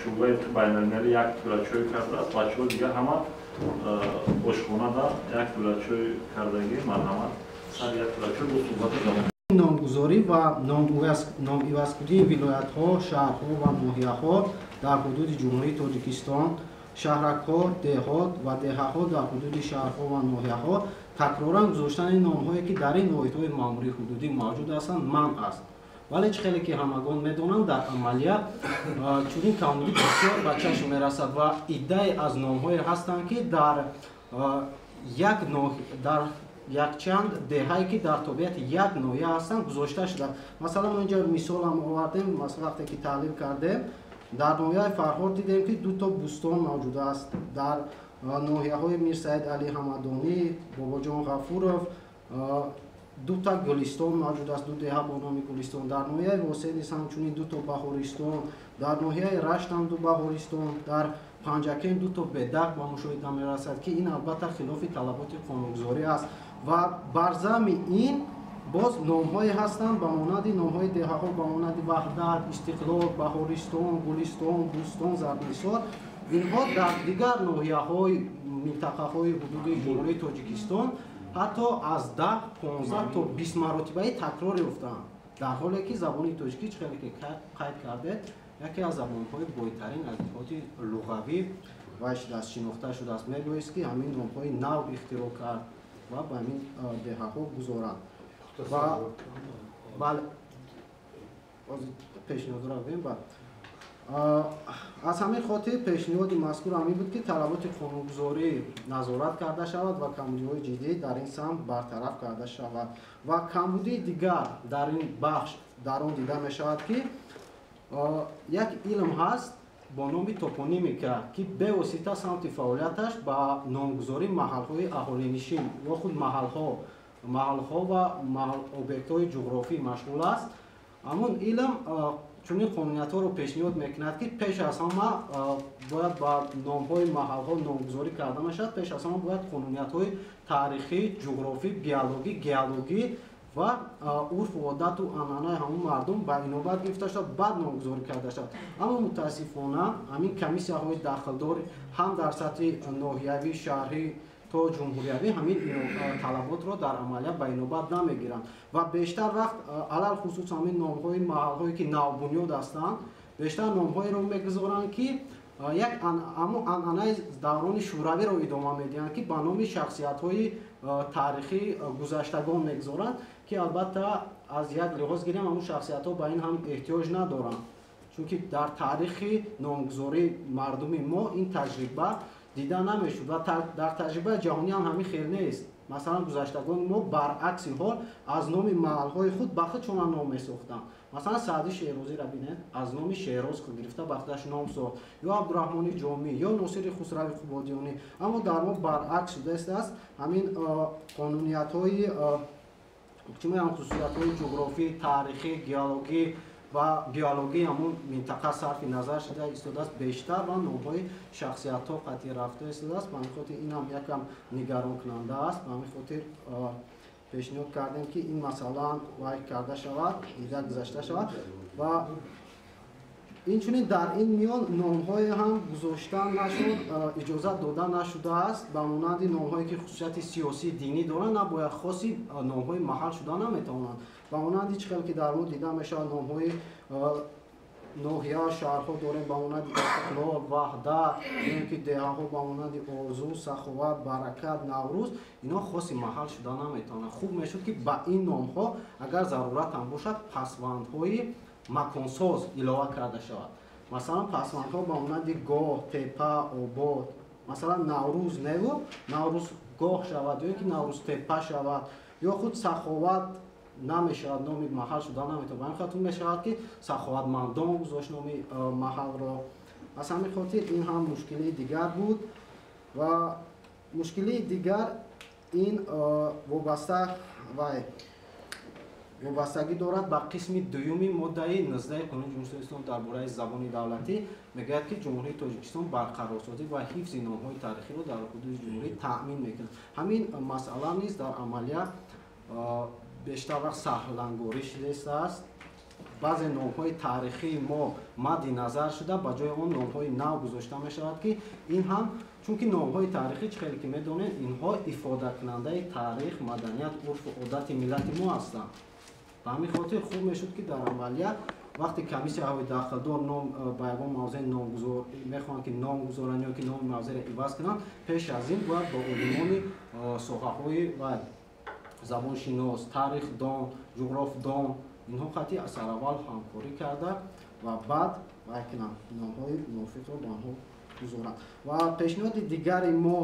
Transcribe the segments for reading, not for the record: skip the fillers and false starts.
Шӯъбаи байналмилалӣ як пиёла чой кардааст, бачаҳо дигар ҳама ошхонада як пиёла чой кардагӣ. Марҳамат, сар як пиёла чой бо суҳбати давом. Номгузорӣ ва номивазкунии вилоятҳо, шаҳрҳо ва ноҳияҳо дар ҳудуди Ҷумҳурии Тоҷикистон, шаҳракҳо, деҳот ва деҳаҳо дар ҳудуди шаҳрҳо ва ноҳияҳо такроран гузоштани номҳое, ки дар ин воҳидҳои маъмурии ҳудудӣ мавҷуд ҳастанд, манъ аст. Вале чӣ хеле ки ҳамагон медонанд, дар амалия чунин камбудӣ бисёр ба чашм мерасад ва иддае аз номҳое ҳастанд, ки дар якчанд деҳае, ки дар тобеияти як ноҳия ҳастанд, гузошта шуданд. Масалан, мо инҷо мисолам овардем. Вақте ки таҳлил кардем, дар ноҳияи Фархор дидем, ки дуто бӯстон мавҷуд аст, дар ноҳияҳои Мирсаид Али Ҳамадонӣ, Бобоҷон Ғафуров дута Гулистон мавҷуд аст, ду деҳа бо номи Гулистон, дар ноҳияи Восеъ низ ҳамчунин дуто Баҳористон, дар ноҳияи Рашт ҳам ду Баҳористон, дар Панҷакент дуто Бедақ ба мушоҳида мерасад, ки ин албатта хилофи талаботи қонунгузорӣ аст. Ва бар замми ин боз номҳое ҳастанд, ба монанди номҳои деҳаҳо, ба монанди Ваҳдат, Истиқлол, Баҳористон, Гулистон, Бӯстон, Зарнисор. Инҳо дар дигар ноҳияҳои минтақаҳои ҳудуди Ҷумҳурии Тоҷикистон ҳатто аз 10, 15 то 20 маротибаи такрор ёфтаанд, дар ҳоле ки забони тоҷикӣ, чӣ хеле ки қайд кардед, яке аз забонҳои бойтарин аз ҷиҳати луғавӣ ва шудааст, шинохта шудааст. Мебоист, ки ҳамин номҳои нав ихтироъ кард ва ба ҳамин деҳаҳо гузоранд. Ва бале, пешниҳодро гӯем. Ба аз ҳамин хотир пешниҳоди мазкур ҳамин буд, ки талаботи қонунгузорӣ назорат карда шавад ва камбудиҳои ҷиддӣ дар ин самт бартараф карда шавад. Ва камбудии дигар дар ин бахш дар он дида мешавад, ки як илм ҳаст бо номи топонимика, ки бевосита самти фаъолияташ ба номгузории маҳалҳои аҳолинишин ё худ маҳалҳо ва объектҳои ҷуғрофӣ машғул аст. Ҳамон илм чунин қонуниятҳоро пешниҳод мекунад, ки пеш аз ҳама бояд ба номҳои маҳалҳо номгузорӣ карда мешавад, пеш аз ҳама бояд қонуниятҳои таърихӣ, ҷуғрофӣ, биологӣ, геологӣ ва урфу одату анъанаи ҳамон мардум ба инобат гирифта шавад, баъд номгузорӣ карда шавад. Аммо мутаассифона ҳамин комиссияҳои дахлдор ҳам дар сатҳи ноҳиявӣ, шаҳрӣ то ҷумҳуриявӣ ҳамин талаботро дар амалия ба инобат намегиранд ва бештар вақт, алалхусус ҳамин номҳои маҳалҳое, ки навбунёд ҳастанд, бештар номҳоеро мегузоранд, ки як ҳамон анъанаи даврони шӯравиро идома медиҳанд, ки ба номи шахсиятҳои таърихӣ гузаштагон мегузоранд, ки албатта аз як лиҳоз гирем, ҳамон шахсиятҳо ба ин ҳам эҳтиёҷ надоранд, чунки дар таърихи номгузории мардуми мо ин таҷриба дида намешуд ва дар таҷрибаи ҷаҳонӣ ҳам ҳамин хел нест. Масалан, гузаштагони мо баръакси ҳол аз номи маҳалҳои худ ба худшона ном месохтанд. Масалан, Саъди Шерозиро бинед, аз номи Шероз гирифта ба худаш ном сохт, ё Абдураҳмони Ҷомӣ, ё Носири Хусрави Қубодиёнӣ. Аммо дар мо баръакс шудааст. Ҳамин қонуниятҳои, чӣ мегӯям, хусусиятҳои ҷуғрофӣ, таърихӣ, геологӣ ва биологии ҳамон минтақа сарфи назар шуда истодааст, бештар ва номҳои шахсиятҳо қатъӣ рафта истодааст. Ба ҳамин хотир ин ҳам якам нигаронкунанда аст. Ба ҳамин хотир пешниҳод кардем, ки ин масъала вай карда шавад, дида гузашта шавад. Ва инчунин дар ин миён номҳое ҳам гузошта нашуд, иҷозат дода нашудааст, ба монанди номҳое, ки хусусияти сиёсӣ, динӣ доранд, набояд хоси номҳои маҳал шуда наметавонанд. Ба монанди чӣ хел ки дар мо дида мешавад, номҳои ноҳия, шаҳрҳо дорем, ба монанди Истиқлол, Ваҳдат, ё ки деҳаҳо, ба монанди Орзу, Саховат, Баракат, Наврӯз. Инҳо хоси маҳал шуда наметавонанд. Хуб мешуд, ки ба ин номҳо, агар зарурат ҳам бошад, пасвандҳои маконсоз илова карда шавад. Масалан, пасвандҳо ба монанди гоҳ, тепа, обод. Масалан, Наврӯз неву Наврӯзгоҳ шавад ё ки Наврӯзтепа шавад, ё худ Саховат намешавад, номи маҳал шуда наметавонад. Ба ҳамин хотир мешавад, ки Саховатмандон гузошт номи маҳалро. Аз ҳамин хотир ин ҳам мушкилии дигар буд. Ва мушкилии дигар ин вобаста вай вобастагӣ дорад ба қисми дуюми моддаи 19 Қонуни Ҷумҳурии Тоҷикистон дар бораи забони давлатӣ. Мегӯяд, ки Ҷумҳурии Тоҷикистон барқарорсозӣ ва ҳифзи номҳои таърихиро дар ҳудуди ҷумҳурӣ таъмин мекунад. Ҳамин масъала низ дар амалия бештар вақт саҳлангорӣ шудааст. Баъзе номҳои таърихии мо мадди назар шуда, ба ҷои он номҳои нав гузошта мешавад, ки ин ҳам чунки номҳои таърихӣ, чӣ хеле ки медонед, инҳо ифодакунандаи таърих, маданият, урфу одати миллати мо ҳастанд. Ба ҳамин хотир хуб мешуд, ки дар амалият вақте комиссияҳои дахлдор ном ба ягон мавзеъ номгузор мехоҳанд, ки ном гузоранд ё ки номи мавзеъро иваз кунанд, пеш аз ин бояд ба олимони соҳаҳои ва забоншинос, тарихдон, ҷуғрофдон инҳо қатъи сараввал ҳамкорӣ карда ва баъд вай кунанд, номҳои мувофиқро ба онҳо гузоранд. Ва пешниҳоди дигари мо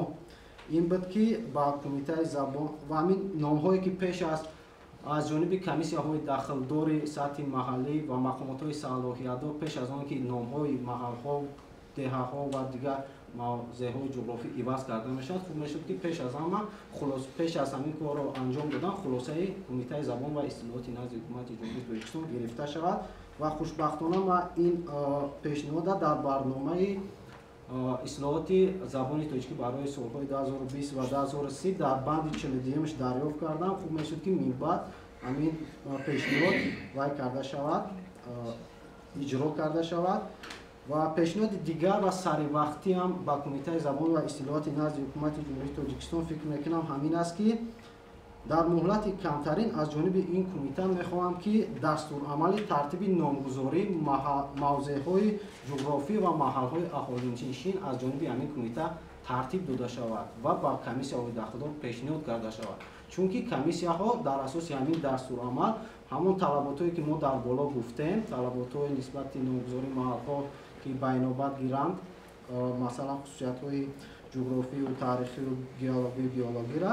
ин буд, ки ба кумитаи забон ва ҳамин номҳое, ки пеш аз ҷониби комиссияҳои дахлдори сатҳи маҳаллӣ ва мақомотҳои салоҳиятдор пеш аз он ки номҳои маҳалҳо, деҳаҳо ва дигар мавзеъҳои ҷуғрофӣ иваз карда мешавад, хуб мешуд, ки пеш аз ҳама пеш аз ҳамин корро анҷом додан хулосаи кумитаи забон ва истилоҳоти назди ҳукумати Ҷумҳурии Тоҷикистон гирифта шавад. Ва хушбахтона ман ин пешниҳода дар барномаи ислоҳоти забони тоҷикӣ барои солҳои 2020 ва 2030 дар банди 42-юмаш дарёфт кардам. Хуб мешуд, ки минбаъд ҳамин пешниҳод вай карда шавад, иҷро карда шавад. Ва пешниҳоди дигар ва саривақтӣ ҳам ба кумитаи забон ва истилоҳоти назди ҳукумати Ҷумҳурии Тоҷикистон фикр мекунам ҳамин аст, ки дар муҳлати камтарин аз ҷониби ин кумита мехоҳам, ки дастурамали тартиби номгузории мавзеъҳои ҷуғрофӣ ва маҳалҳои аҳолинишин аз ҷониби ҳамин кумита тартиб дода шавад ва ба комиссияҳои дахлдор пешниҳод карда шавад, чунки комиссияҳо дар асоси ҳамин дастурамал ҳамон талаботҳое, ки мо дар боло гуфтем, талаботҳои нисбати номгузории маҳалҳо, ки ба инобат гиранд, масалан, хусусиятҳои ҷуғрофию таърихию геологию биологира,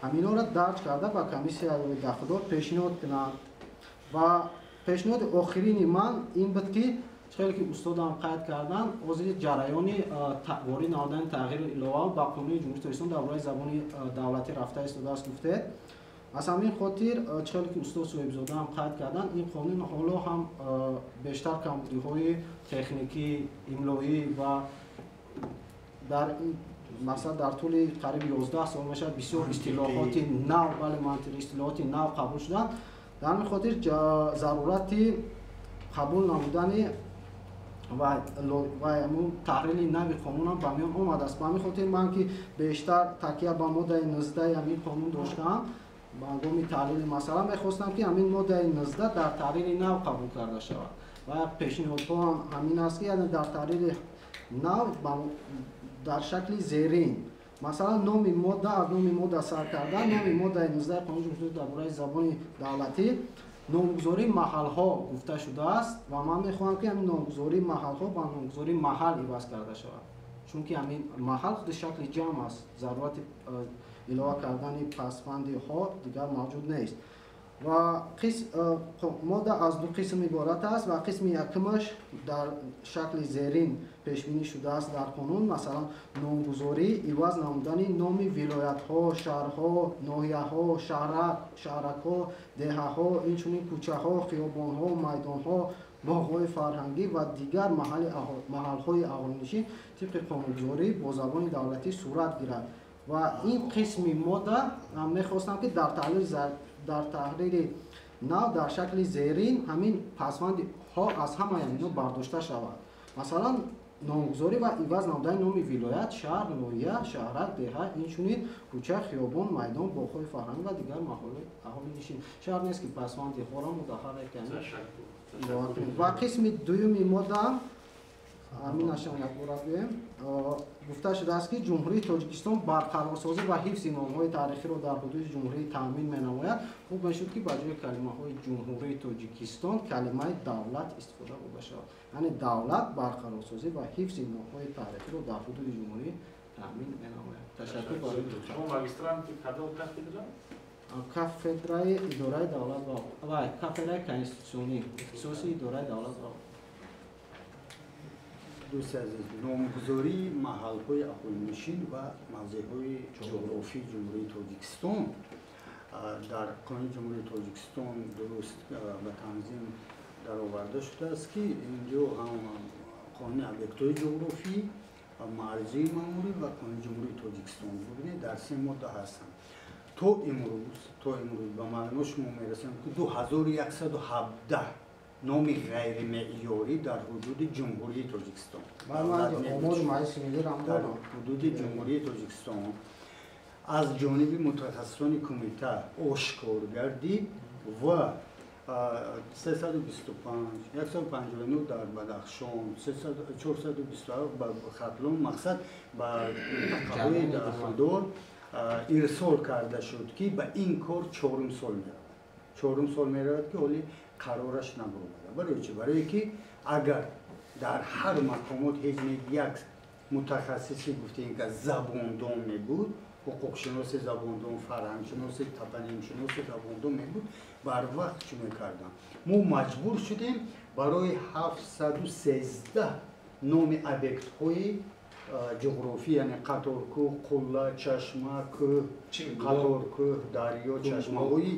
ҳаминҳоро дарҷ карда ба комиссияҳои дахлдор пешниҳод кунанд. Ва пешниҳоди охирини ман ин буд, ки хеле ки устодам қайд карданд, ҳозири ҷараёни ворид намудани тағйиру илова ба қонуни Ҷумҳурии Тоҷикистон дар бораи забони давлатӣ рафта истодааст, гуфтед. Аз ҳамин хотир, хеле ки устод Соҳибзода ҳам қайд карданд, ин қонун ҳоло ҳам бештар камбудиҳои техникӣ, имлоӣ ва дар масалан дар тӯли қариб 11 сол мешавад бисёр истилоҳоти нав, бале, мантиқи истилоҳоти нав қабул шуданд. Дар ҳамин хотир зарурати қабул намудани ва ҳамун таҳрири нави қонунам ба миён омадааст. Ба ҳамин хотир ман, ки бештар такя ба моддаи 19 ҳамин қонун доштаам, ба ҳангоми таҳлили масъала мехостам, ки ҳамин моддаи 19 дар таҳрири нав қабул карда шавад. Ва пешниҳодҳо ҳам ҳамин аст, ки яъне дар таҳрири нав дар шакли зерин, масалан, номи модда аз номи модда сар карда, номи моддаи 19 қонуни Ҷумҳурии дар бораи забони давлатӣ номгузории маҳалҳо гуфта шудааст ва ман мехоҳам, ки ҳамин номгузории маҳалҳо ба номгузории маҳал иваз карда шавад, чунки ҳамин маҳал худи шакли ҷамъ аст, зарурати илова кардани пасванди ҳо дигар мавҷуд нест. Ва модда аз ду қисм иборат аст ва қисми якумаш дар шакли зерин пешбинӣ шудааст дар қонун, масалан, номгузорӣ иваз намудани номи вилоятҳо, шаҳрҳо, ноҳияҳо, шаҳракҳо, деҳаҳо, инчунин кӯчаҳо, хиёбонҳо, майдонҳо, боғҳои фарҳангӣ ва дигар маҳалҳои аҳолинишин тибқи қонунгузорӣ бо забони давлатӣ сурат гирад. Ва ин қисми модда мехостам, ки дар таҳрири нав дар шакли зерин ҳамин пасванди ҳо аз ҳамаи ҳаминҳо бардошта шавад, масалан, номгузорӣ ва иваз намудани номи вилоят, шаҳр, ноҳия, шаҳрак, деҳа, инчунин кӯча, хиёбон, майдон, боғҳои фарҳангӣ ва дигар маҳалҳои аҳолинишин. Шарт нест, ки пасванди ҳоро мо дар ҳар як илова кунем. Ва қисми дуюми модда ҳамин ашам якбора гӯем, гуфта шудааст, ки Ҷумҳурии Тоҷикистон барқарорсозӣ ва ҳифзи номҳои таърихиро дар ҳудуди ҷумҳурӣ таъмин менамояд. Хуб мешуд, ки ба ҷои калимаҳои Ҷумҳурии Тоҷикистон калимаи давлат истифода бурда шавад, яъне давлат барқарорсозӣ ва ҳифзи номҳои таърихиро дар ҳудуди ҷумҳурӣ таъмин менамояд. Ташаккур барои Шумо магистранти кадом кафедра? Кафедраи идораи давлат ва кафедраи конститутсионӣ, ихтисоси идораи давлат ва Дӯсти азиз, номгузории маҳалҳои аҳолинишин ва мавзеъҳои ҷуғрофии Ҷумҳурии Тоҷикистон дар Қонуни Ҷумҳурии Тоҷикистон дуруст ба танзим дароварда шудааст, ки инҷо ҳам қонуни объектҳои ҷуғрофӣ ва марзии маъмурӣ ва Қонуни Ҷумҳурии Тоҷикистон, бибинед, дар се модда ҳастанд. То имрӯз ба маълумот шумо мерасонем, ки 2117 Номи ғайримеъёрӣ дар ҳудуди Ҷумҳурии Тоҷикистон. Дар ҳудуди Ҷумҳурии Тоҷикистон аз ҷониби мутахассисони кумита ошкор гардид ва 325, 159 дар Бадахшон, 427 ба Хатлон, мақсад ба минтақаҳои дахлдор ирсол карда шуд, ки ба ин кор чорум сол меравад. Чорум сол меравад, ки ҳоли қарораш набаромада. Барои чӣ? Барое ки агар дар ҳар мақомот ҳеҷ як мутахассиси гуфтем ки забондон мебуд, ҳуқуқшиноси забондон, фарҳангшиноси, топонимшиноси забондон мебуд, барвақт чӣ мекардам? Мо маҷбур шудем барои 713 номи объектҳои ҷуғрофӣ, яъне қаторкӯҳ, қулла, чашма, кӯҳ, қаторкӯҳ, дарё, чашмаҳои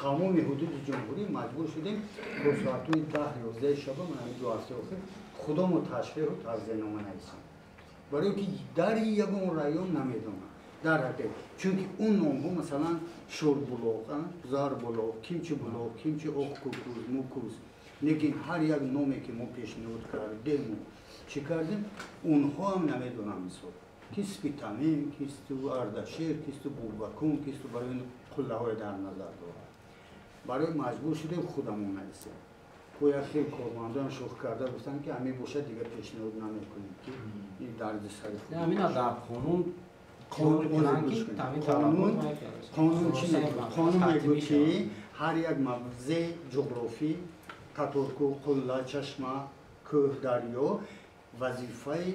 тамоми ҳудуди ҷумҳурӣ маҷбур шудем то соатҳои 10-11 шаба, ман ҳамин 2 ҳафтаи охир худомо ташриху тавзеҳнома нависем, барое ки дар ягон район намедонам дар ҳақиқат, чунки он номҳо масалан Шӯрбулоқ, Зарбулоқ, Кимчибулоқ, Кимчи Оқкукуз, Мукуз, лекин ҳар як номе ки мо пешниҳод кардему чӣ кардем, онҳо ҳам намедонам, мисол ки Спитамен, кисту Ардашер, кисту Бубакун, кисту барои қуллаҳое дар назар дорад. Барои маҷбур шудем худамон нависем. Як хел кормандон шӯх карда гуфтанд, ки ҳамин бошад, дигар пешниҳод намекунем, ки ин дарди сари худ. Ҳамина дар қонун қонун чӣ мегӯяд? Қонун мегӯяд, ки ҳар як мавзеи ҷуғрофӣ, қаторкӯҳ, қулла, чашма, кӯҳ, дарё, вазифаи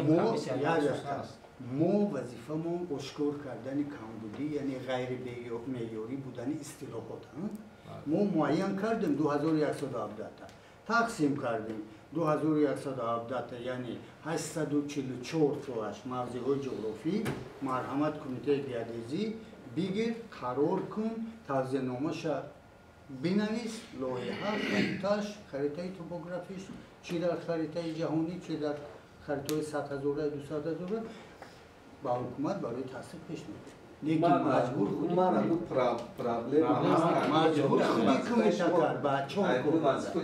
мо як аст. Мо вазифамон ошкор кардани камбудӣ, яъне ғайримеъёрӣ будани истилоҳот. Мо муайян кардем 2117-та, тақсим кардем 2117-та, яъне 844 тоаш мавзеъҳои ҷуғрофӣ. Марҳамат, кумитаи геодезӣ бигир, қарор кун, тавзеҳномаша бинавис, лоиҳа, хариташ, харитаи топографиш, чӣ дар харитаи ҷаҳонӣ, чӣ дар харитаҳои 100 0-а, 200 0-а ба ҳукумат барои тасдиқ пешниҳод. Лекин маҷбур худи маҷбур худи кумита кард ба чор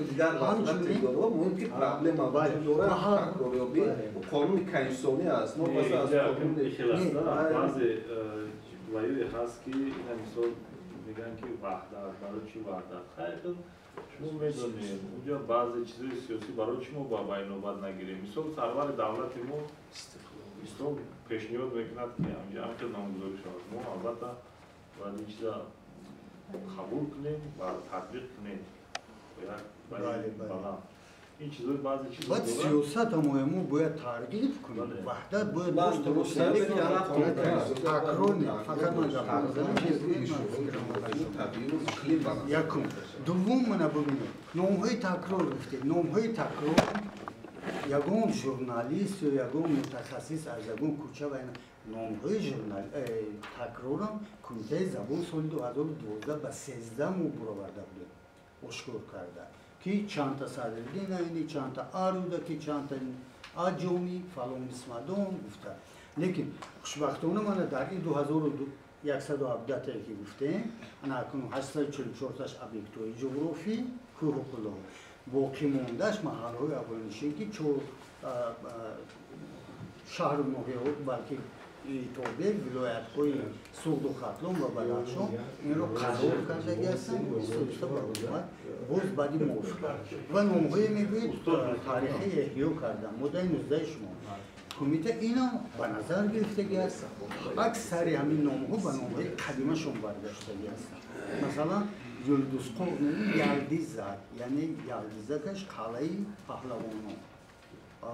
дигар вазорат. Муҳим ки проблема вуҷуд дорад, такрорёбӣ қонуни конститутсионӣ аст. Новобаста аз қонуни баъзе ваюе ҳаст, ки ина мисол мегӯянд, ки ваҳдат, барои чӣ ваҳдат? Хайр, шумо медонед, унҷо баъзе чизои сиёсӣ, барои чӣ мо ба байнобат нагирем? Мисол, сарвари давлати мо мисол пешниҳод мекунад, ки ҳамҷо ҳамхел номгузорӣ шавад. Мо албатта бояд ин чиза қабул кунем ва татбиқ кунем. Баланд ин чизои баъзе чиз бояд сиёсатамоя мо бояд тарғиб кунем, ваҳдат бояд дошта бошем, такрор не. Фақат ман якум. Дуввум, мана бубинед, номҳои такрор гуфтед. Номҳои такрор ягон журналист ё ягон мутахассис аз ягон кӯча ва номҳои такрорам кумитаи забон соли 2012 ба 13 мо буроварда будем, ошкор карда, ки чандта Садриддин Айнӣ, чандта Арӯдаки, чандта Аҷомӣ, фалон бисмадон гуфта. Лекин хушбахтона мана дар ин 2117-е ки гуфтем, ана акнун 844-таш объектҳои ҷуғрофӣ, кӯҳу қуллаҳо, боқӣ мондааш маҳаллаҳои аҳолинишин, ки чор шаҳру ноҳияҳо, балки тобе вилоятҳои Суғду, Хатлон ва Бадахшон инро қарор кардагӣ ҳастанд, оҳиста ба ҳукумат боз баъди мувофиқат. Ва номҳое мегӯед, таърихи эҳё кардан, моддаи 19 шумо, кумита инам ба назар гирифтагӣ аст. Аксари ҳамин номҳо ба номҳои қадимашон баргаштагӣ ҳастанд. Масалан, Юлдузқоқ, Ялдизак, яъне Ялдизакаш қалъаи паҳлавонон,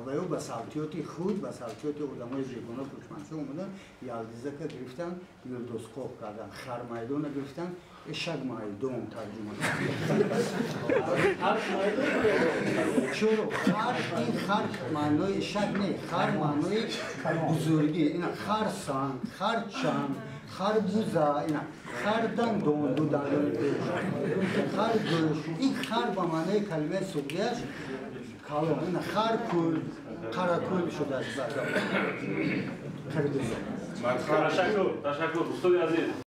ва ё ба савтиёти худ, ба савтиёти одамои бегона кӯчманча омадан, Ялдизака гирифтан, Юлдузқоқ кардан, Хармайдона гирифтан, Эшакмайдон тарҷума. Чаро хар? Ин хар маънои эшак не, хар маънои бузургӣ. Ина хар санг, хар чанг, хар буза, ина хар дандон, ду дандони пеш, хар гӯш. Ин хар ба маънои калимаи суғдияш калон. Ина хар кӯл, Қаракӯл шудааст. Ташаккур, ташаккур, устоди азиз.